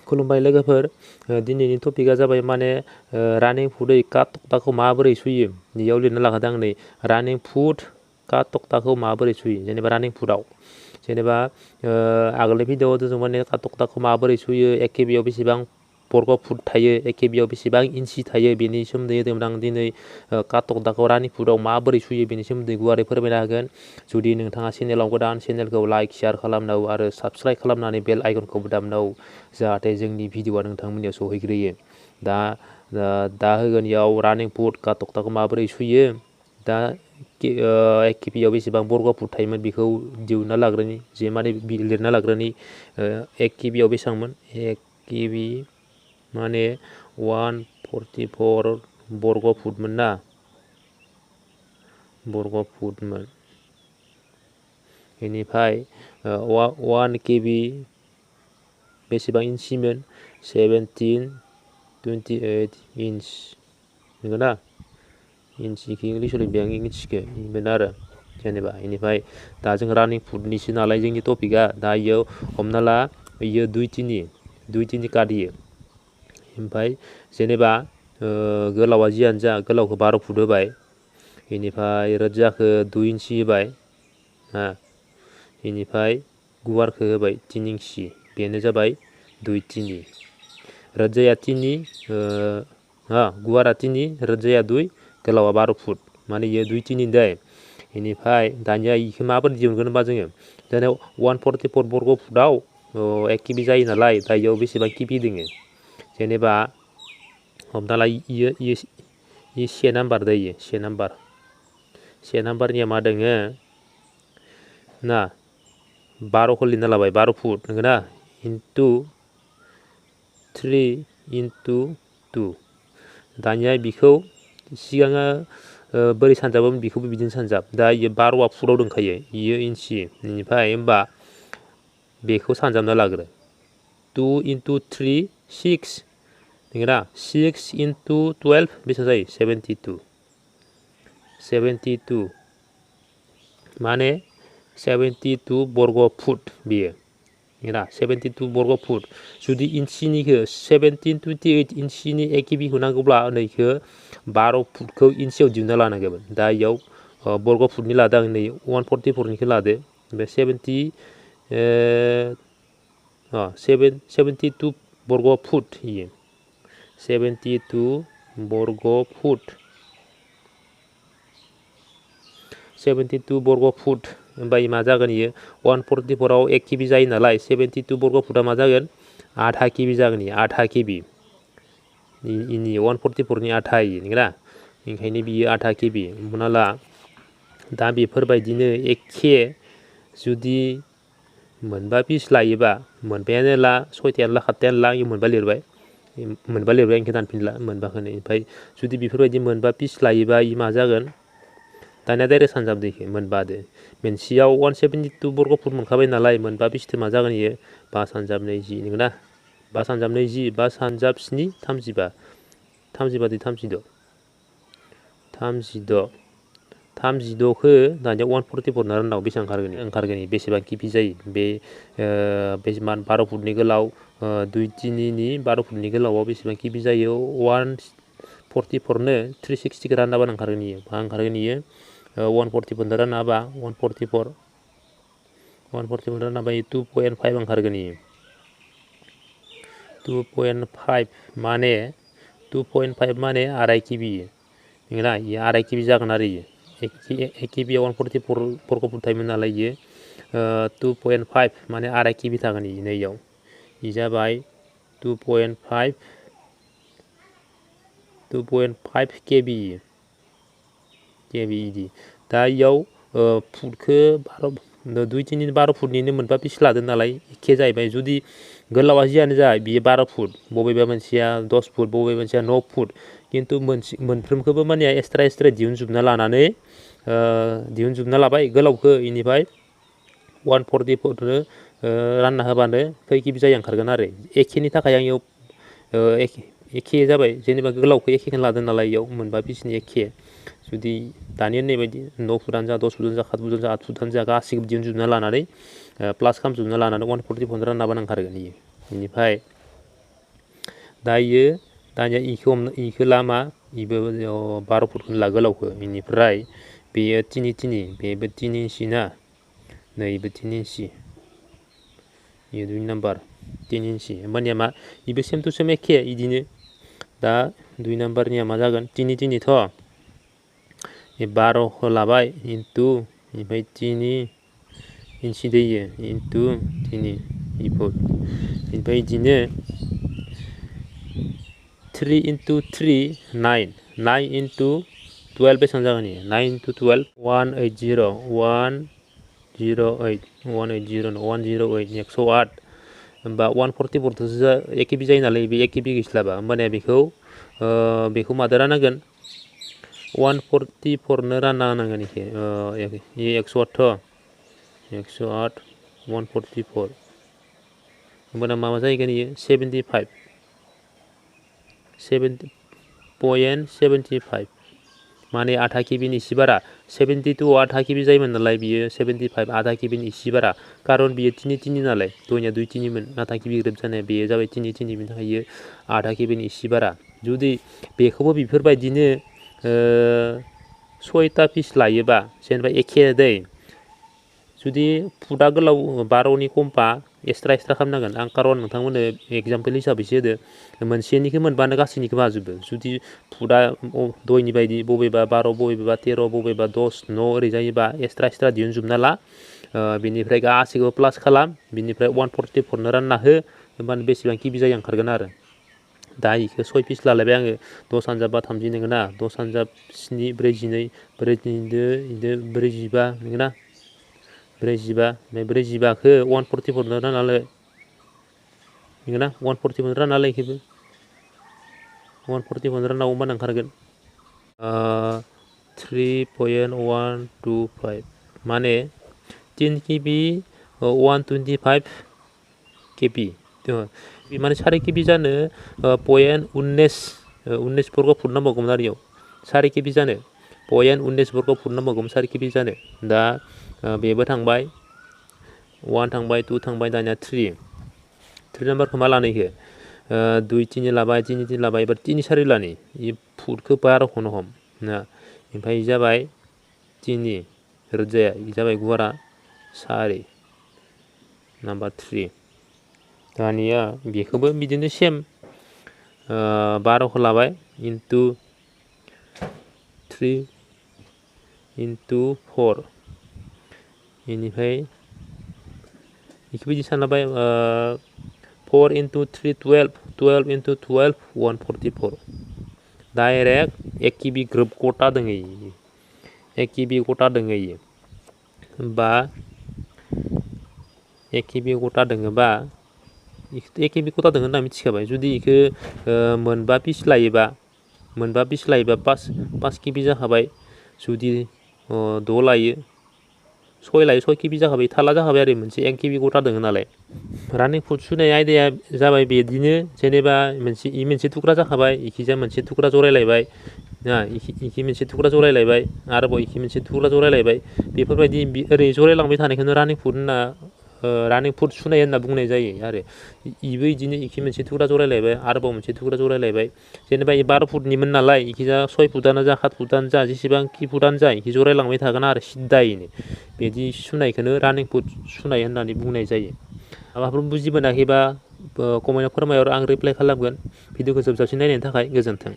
खुलुमबाय लोगोफोर दिनैनि टपिकआ जाबाय माने रानिं फुडै का तक्ताखौ माबोरै सुयो बेयाव लिरना लाखादों आं नै रानिं फुड का तक्ताखौ माबोरै सुयो जेनेबा रानिं फुडआव जेनेबा आगोलनि भिडिअआव जों माने का तक्ताखौ माबोरै सुयो एक केबियाव बेसेबां बर्ग फुट थायो एक केबियाव बेसेबां इन्सि थायो बेनि सोमोन्दै होदोंमोन आं दिनै का तक्ताखौ रानिं फुडआव माबोरै सुयो बेनि सोमोन्दै गुवारै फोरमायना होगोन जुदि नोंथाङा चेनेलाव गोदान चेनेलखौ लाइक शेयार खालामनांगौ आरो साबस्क्राइब खालामनानै बेल आइकनखौबो दामनांगौ जाहाथे जोंनि भिडिअआ नोंथांमोननियाव सहैग्रोयो दा होगोन इयाव रानिं फुड का तक्ताखौ माबोरै सुयो दा एक केबियाव बेसेबां बर्ग फुट थायोमोन बेखौ दिहुनना लाग्रोनि जे माने लिरना लाग्रोनि एक केबियाव बेसेबांमोन एक केबि माने 144 बर्ग फुटमोन ना बर्ग फुटमोन बेनिफ्राय 1 केबि बेसेबां इन्सिमोन 1728 इंच नंगौ ना इंसिखौ इंलिसाव लिरबाय आं इंसिखौ बेनो आरो जेनेबा बेनिफ्राय दा जों रानिं फुडनिसो नालाय जोंनि टपिकआ दा इयाव हमना ला इयो 2 काट इयो ओमफ्राय जेनेबा गोलावा जियानो जा गोलावखौ 12 फुट होबाय बेनिफ्राय रोजाखौ 2 इंसि होबाय बेनिफ्राय गुवारखौ होबाय 3 इंसि बेनो जाबाय 2 3 रोजाया 3 गुवारा 3 रोजाया 2 गोलावा 12 फुट माने इयो 2 3 दै बेनिफ्राय दानिया इखौ माबोरै दिहुनगोन होनबा जोङो दानिया 144 बर्ग फुटआव एक केबि जायो नालाय दा इयाव बेसेबां केबि दोङो जेनेबा हमना ला इयो से नाम्बार दै इयो से नाम्बारनिया मा दोङो ना 12खौ लिरना लाबाय 12 फुट नंगौ ना इन्टु 3 इन्टु 2 दानिया बिखौ सिगाङा बोरै सानजाबोमोन बेखौबो बिदिनो सानजाब दा इयो 12आ फुटआव दंखायो इयो इन्सि बेनिफ्राय होमबा बेखौ सानजाबना लाग्रो 2 इन्टु 3 6 नंगौ ना 6 इन्टु 12 बेसेबां जायो 72 माने 72 बर्ग फुट बेयो नंगौना 72 बर्ग फुट जुदि इन्सिनिखौ 1728 इंसिनि एक केबिखौ नांगौब्ला नैखौ 12 फुटखौ इंसियाव दिहुनना लानांगौमोन दा इयाव बर्ग फुटनि लादों आं नै 144निखौ लादो ओमफ्राय 72 बर्ग फुट इयो 72 बर्ग फुट 72 बर्ग फुट ओमफ्राय मा जागोन इयो 144आव एक केबि जायो नालाय 72 बर्ग फुटआ मा जागोन आधा केबि जागोन इयो आधा केबि इनि 144नि आधा इयो नंगौना ओंखायनो बियो आधा केबि हमना ला दा बेफोरबायदिनो एखे जुदि मोनबा पिस लायोबा मोनबायानो ला सयथायानो ला सातथायानो ला इयो मोनबा लिरबाय इनखौ दानफिनला मोनबाखौनो ओमफ्राय जुदि बेफोरबायदि मोनबा पिस लायोबा इ मा जागोन दानिया डाइरेक्ट सानजाब दैखो मोनबादो मोनसेयाव 172 बर्ग फुट मोनखाबाय नालाय मोनबा पिसथो मा जागोन इयो 5 सानजाब 20 नंगौना 5 सानजाब 20 5 सानजाब 7 35 32खौ दानिया 144 राननाव बेसेबां ओंखारगोन बेसेबां केबि जायो बे बेसेबां 12 फुटनि गोलाव 2 3नि 12 फुटनि गोलावाव बेसेबां केबि जायो 144नो 360खौ रानना होबानो ओंखारगोन इयो मा ओंखारगोन इयो 144 रानना होबा 144 रानना होबा 2.5 ओंखारगोन इयो 2.5 माने 2.5 माने आराय केबि नंगौना इयो आराय केबि जागोन आरो इयो एक केबियाव 144 बर्ग फुट थायोमोन नालाय इयो 2.5 माने आराय केबि थागोन इयो नैयाव इ जाबाय 2.5 केबि इदि दा इयाव फुटखौ 2 3 12 फुटनिनो मोनबा पिस लादों नालाय एखे जाहैबाय जुदि गोलावा जियानो जा बियो 12 फुट बबेबा मोनसेया 10 फुट बबेबा मोनसेया 9 फुट खिन्थु मोनफ्रोमखौबो माने एक्सट्रा दिहुनजोबना लाबाय गोलावखौ इनिफ्राय 144नो रानना होबानो खै केबि जायो ओंखारगोन आरो एखेनि थाखाय आं इयाव एखे जाबाय जेनेबा गोलावखौ एखेखौनो लादों नालाय इयाव मोनबा पिसनि एखे जुदि दानि होननाय बायदि 9 फुटानो जा 10 फुटानो जा 7 फुटानो जा 8 फुटानो जा गासैखौबो दिहुनजोबना लानानै प्लास खालामजोबना लानानै 144 रानना होबानो ओंखारगोन इयो बेनिफ्राय दायो दानिया इखो लामा इबो 12 फुटखौनो ला गोलावखो इनिफ्राय बेयो 3 बेबो 3 इन्सि ना नैबो 3 इन्सि ये 2 नाम्बार 3 इन्सि होमबानिया मा इबो सेम टु सेम एखे इदिनो दा 2 नाम्बारनिया मा जागोन 3 थ' 12 खौ लाबाय इनटु ओमफ्राय 3 इन्सि दैयो इनटु 3 फुट ओमफ्राय इदिनो 3 into 3 9 9 into 12 बेसेबां जागोन इयो 9 into 12 180 108 108 होमबा 144 एकेबि जायो नालाय बे एकेबि गैस्लाबा होमबानिया बेखौ मादो राननांगोन 144 नो रानना होनांगोन इखो 108 144 होमबाना मा जाहैगोन इयो 70.75 माने आधा केबिनि इसे बारा 72 आधा केबि जायोमोन नालाय बियो 75 आधा केबिनि इसे बारा कारन बियो 3 नालाय दहायनिया 2 मोन आधा केबि ग्रोब जानाया बेयो जाबाय 3 बिनि थाखाय इयो आधा केबिनि इसे बारा जुदि बेखौबो बेफोरबायदिनो 6टा पिस लायोबा जेनेबा एखे दै जुदि फुटा गोलाव 12 नि कम्पा एक्सट्रा खालामनांगोन आं कारन नोंथांमोननो एग्जाम्पल हिसाबैसो होदो मोनसेनिखौ मोनबानो गासैनिखौबो हाजोबो जुदि फुटा दहायनि बायदि बबेबा 12 बबेबा 13 बबेबा 10 9 ओरै जायोबा एक्सट्रा दिहुनजोबना ला बिनिफ्राय गासैखौबो प्लास खालाम बिनिफ्राय 144 नो रानना हो होमबानो बेसेबां केबि जायो ओंखारगोन आरो दा इखो 6 पिस लालायबाय आङो 10 हानजाबा 30 नोंगोना 10 हानजाब 7 42 45 नोंगोना 45 ओमफ्राय 45खौ 144 नो रानना ला नोंगोना 144 नो रानना ला इखोबो 144 नो रानना होमबानो ओंखारगोन 3.125 माने 3 केबि 125 केबि माने 4 केबि जानो 0.19 वर्ग फुट नांबावगौमोन आरो इयाव 4 केबि जानो 0.19 वर्ग फुट नांबावगौमोन 4 केबि जानो दा बेबो थांबाय 1 थांबाय 2 थांबाय दानिया 3 नाम्बारखौ मा लानो इखो 2 3 लाबाय 3 लाबाय एबार 3 4 लानि इ फुटखौ 12 हम ना ओमफ्राय जाबाय 3 रोजाया इ जाबाय गुवारा 4 नाम्बार 3 दानिया बेखौबो बिदिनो सेम 12 खौ लाबाय इनटु 3 इनटु 4 इनिफ्राय इखौ बिदि सानलाबाय 4 into 3 12 into 12 144 डाइरेक्ट 1 केबि ग्रोब गटा दोङो 1 केबि गटा दोङो होमबा 1 केबि गटा दोङोबा 1 केबि गटा दोङो होनना मिथिखाबाय जुदि इखो मोनबा पिस लायोबा 5 केबि जाखाबाय जुदि 6 लायो 6 केबि जाखाबाय थाला जाखाबाय आरो मोनसे 1 केबि गटा दोङो नालाय रानिं फुट सुनाय आयदाया जाबाय बिदिनो जेनेबा मोनसे थुख्रा जाखाबाय इखिजा मोनसे थुख्रा जरायलायबाय ना इखि मोनसे थुख्रा जरायलायबाय आरोबाव इखि मोनसे थुख्रा जरायलायबाय बेफोरबायदि ओरै जरायलांबाय थानायखौनो रानिं फुट सुनाय होनना बुंनाय जायो आरो इबो इदिनो इखि मोनसे थुख्रा जरायलायबाय आरोबाव मोनसे थुख्रा जरायलायबाय जेनेबा 12 फुटनिमोन नालाय इखिजा 6 फुटानो जा 7 फुटानो जा जेसेबां कि फुटानो जा इखि जरायलांबाय थागोन आरो सिद्दायैनो बिदि सुनायखौनो रानिं फुट सुनाय होननानै बुंनाय जायो माबाफोर बुजि मोनाखैबा कमेन्टआव फोरमायहर आं रिप्लाइ खालामगोन भिडिअखौ जोबजासिम नायनायनि थाखाय गोजोन्थों।